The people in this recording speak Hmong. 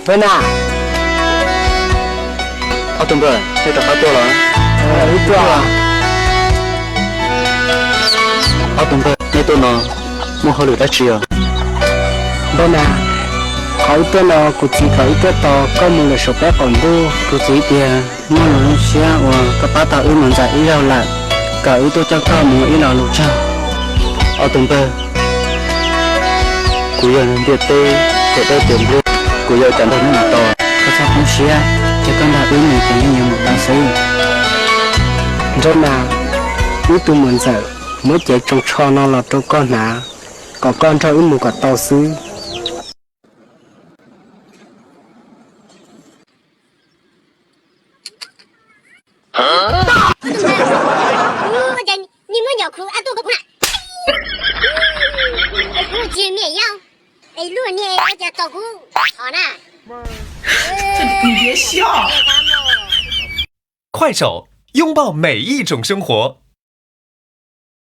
Npawg na. Ob tug npawg, nej rov qab tuaj los? Wb tuaj. Ob tug npawg, nej tuaj no muaj hauj lwm dab tsi os? Npawg na, qhov wb tuaj no kuv txiv kom wb tuaj tos koj mus lawm saum peb qaum ntuj. Kuv txiv tias muaj lus zoo siab uas koj pab tau wb mus ntxawm ib zaug lawm, kom wb tuaj coj koj mus ib lo lus tsaug. Ob tug npawg, kuv yog ntiaj teb, thaum tau tias nplua, kuv yuav ua cas nrog nej mus tau. Koj txhob poob siab, cia koj nrog wb mus ces yeej yuav mus tau xwb. Npawg na, wb tus muam ntxawm muab cev tsoos tsho no los rau koj hnav, kom koj nrog wb mus kom tau xwb.快手，拥抱每一种生活。